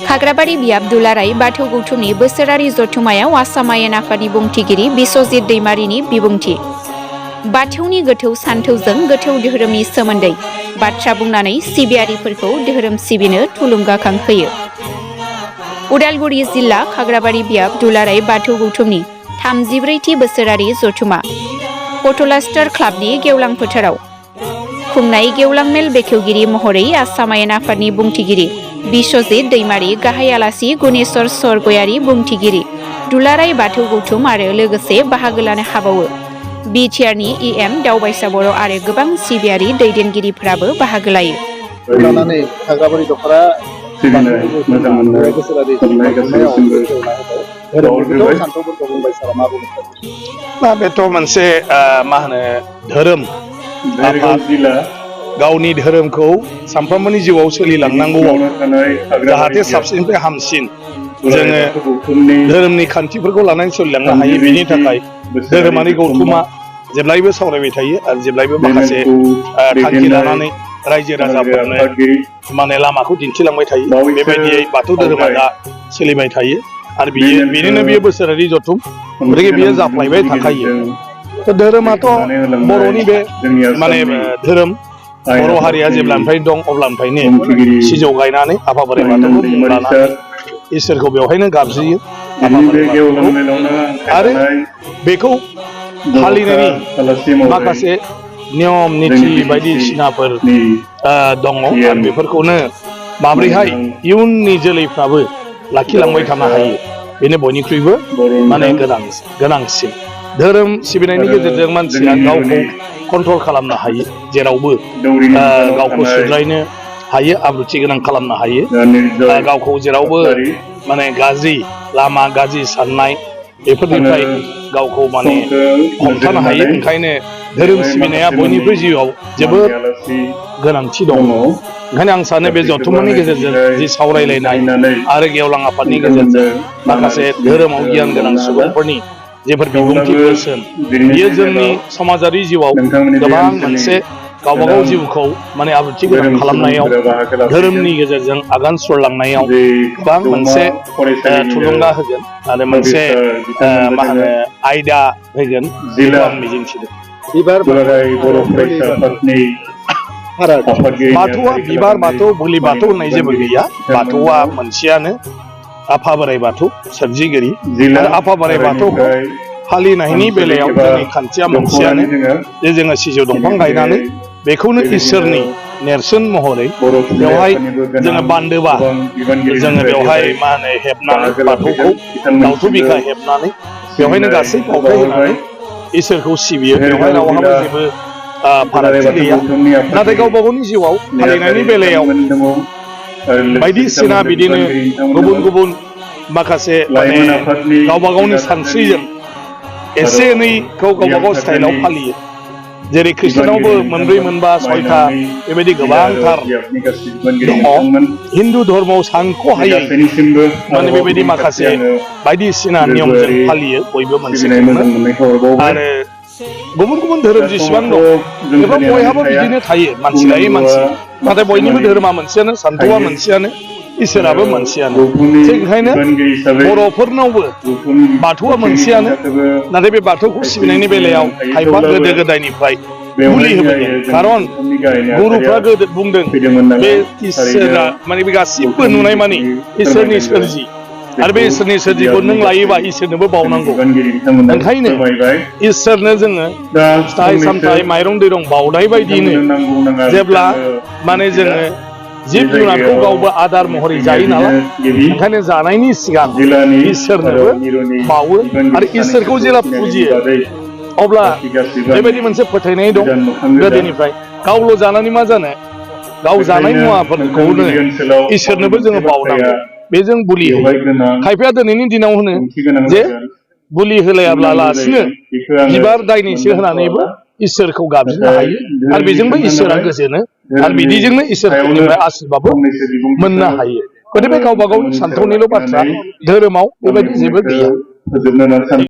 खाग्राबारि बियाब दुलाराय बाथौ गौथुमनि बोसोरारि जथुमायाव आसाम आयेन आफादनि बुंथिगिरि बिश्वजित दैमारिनि बिबुंथि। बाथौनि गोथौ सान्थौजों गोथौ धोरोमनि सोमोन्दै बाथ्रा बुंनानै सिबियारिफोरखौ धोरोम सिबिनो थुलुंगाखां होयो। उदालगुरि जिल्ला खाग्राबारि बियाब दुलाराय बाथौ गौथुमनि 34थि बोसोरारि जथुमा पटलास्टार क्लाबनि गेवलां फोथाराव खुंनाय गेवलां मेल बेखेवगिरि महरै आसाम आयेन आफादनि बुंथिगिरि बिश्वजित दैमारि, गाहाय आलासि गुनेश्वर सरगयारि बुंथिगिरि दुलाराय बाथौ गौथुम आरो लोगोसे बाहागो लानो हाबावो बिटिआरनि इएम दावबायसा बर' आरो गोबां सिबियारि दैदेनगिरिफोराबो बाहागो लायो। लानानै खाग्राबारि दखरा मोजां मोननाय बोसोरारि सान्थौफोरखौ बुंबाय सारा मा बुंनो बेथ' मोनसे मा होनो धोरोम गावनि धोरोमखौ सानफ्रोमबोनि जिउआव सोलिलांनांगौआव जाहाथे साबसिननिफ्राय हामसिन जोङो धोरोमनि खान्थिफोरखौ लानानै सोलिलांनो हायो। बिनि थाखाय धोरोमारि गौथुमा जेब्लायबो सावरायबाय थायो आरो जेब्लायबो माखासे थांखि लानानै रायजो राजाफोरनो माने लामाखौ दिन्थिलांबाय थायो। बेबायदियै बाथौ धोरोमा दा सोलिबाय थायो आरो बेनिनो बियो बोसोरारि जथुम, गतिके बियो जाफ्लायबाय थाखायो। धोरोमाथ' बर'नि बे माने धोरोम, बर' हारिया जेब्लानिफ्राय दं अब्लानिफ्रायनो सिजौ गायनानै आफा बोराइ बाथौखौ मुं लानानै इसोरखौ बेवहायनो गाबज्रियो आरो बेखौ फालिनायनि माखासे नियम निथि बायदिसिनाफोर दङ आरो बेफोरखौनो माब्रैहाय इयुननि जोलैफ्राबो लाखिलांबाय थानो हायो बेनो बयनिख्रुइबो माने गोनांसिन। धोरोम सिबिनायनि गेजेरजों मानसिया गावखौ कन्ट्रल खालामनो हायो, जेरावबो गावखौ सुद्रायनो हायो, आब्रुथि गोनां खालामनो हायो, गावखौ जेरावबो माने गाज्रि लामा, गाज्रि साननाय बेफोरनिफ्राय गावखौ माने हमथानो हायो। ओंखायनो धोरोम सिबिनाया बयनिबो जिउआव जोबोद गोनांथि दङ। ओंखायनो आं सानो बे जथुमनि गेजेरजों जि सावरायलायनाय आरो गेवलां आफादनि गेजेरजों माखासे धोरोमाव गियान गोनां सुबुंफोरनि जेफोर बिबुंथि बोसोन, बियो जोंनि समाजारि जिउआव गोबां मोनसे गावबागाव जिउखौ माने आब्रुथि गोनां खालामनायाव, धोरोमनि गेजेरजों आगान सुरलांनायाव गोबां मोनसे थुलुंगा होगोन आरो मोनसे मा होनो आयदा होगोन बेखौ आं मिजिंथिदों। बाथौआ बिबार बाथौ, बोलि बाथौ होननाय जेबो गैया। बाथौआ मोनसेयानो, आफा बोराइ बाथौ सोरजिगिरि। आरो आफा बोराइ बाथौखौ फालिनायनि बेलायाव जोंनि खान्थिया मोनसेयानो जे जोङो सिजौ दंफां गायनानै बेखौनो इसोरनि नेरसोन महरै बेवहाय जोङो बान्दोबा जोङो बेवहाय मा होनो हेबनानै बाथौखौ दावथु बिखा हेबनानै बेवहायनो गासै बावथाय होनानै इसोरखौ सिबियो। बेवहाय रावहाबो जेबो फारागथि गैया। नाथाय गावबा गावनि जिउआव फालिनायनि बेलायाव बायदिसिना बिदिनो गुबुन गुबुन माखासे माने गावबा गावनि सानस्रिजों एसे एनैखौ गावबा गाव स्टाइलाव फालियो। जेरै ख्रिस्टानावबो मोनब्रै मोनबा सयथा बेबायदि गोबांथार दङ। हिन्दु धर्मआव सानख'हायै माने बेबायदि माखासे बायदिसिना नियमजों फालियो बयबो मोनसेखौनो। आरो गुबुन गुबुन धोरोम जेसेबां दं एबा बयहाबो बिदिनो थायो, मानसि लायै मानसि। नाथाय बयनिबो धोरोमा मोनसेयानो, सान्थौआ मोनसेयानो, इसोराबो मोनसेयानो। थिग ओंखायनो बर'फोरनावबो बाथौआ मोनसेयानो। नाथाय बे बाथौखौ सिबिनायनि बेलायाव खायफा गोदो गोदायनिफ्राय मुलि होबोदों। खारन गुरुफ्रा गोदो बुंदों बे इसोरा माने बे गासिबो नुनाय मानि इसोरनि सोरजि, आरो बे इसोरनि सोरजिखौ नों लायोबा इसोरनोबो बावनांगौ। ओंखायनो इसोरनो जोङो फिथाइ सामथाइ माइरं दैरं बावनाय बायदियैनो जेब्ला माने जोङो जिब जुनारखौ गावबो आदार महरै जायो नालाय, ओंखायनो जानायनि सिगां इसोरनोबो बावो। आरो इसोरखौ जेब्ला फुजियो अब्ला बेबायदि मोनसे फोथायनाय दं गोदोनिफ्राय, गावल' जानानै मा जानो, गाव जानाय मुवाफोरखौनो इसोरनोबो जोङो बावनांगौ। बेजों बुलि होयो। खायफाया दिनैनि दिनाव होनो जे बुलि होलायाब्ला लासिनो बिबार दायनैसो होनानैबो इसोरखौ गाबज्रिनो हायो आरो बेजोंबो इसोरा गोजोनो आरो बिदिजोंनो इसोरनिफ्राय आशीर्बादबो मोननो हायो। गथिखे गावबा गावनि सानथौनिल' बाथ्रा, धोरोमाव बेबायदि जेबो गैया।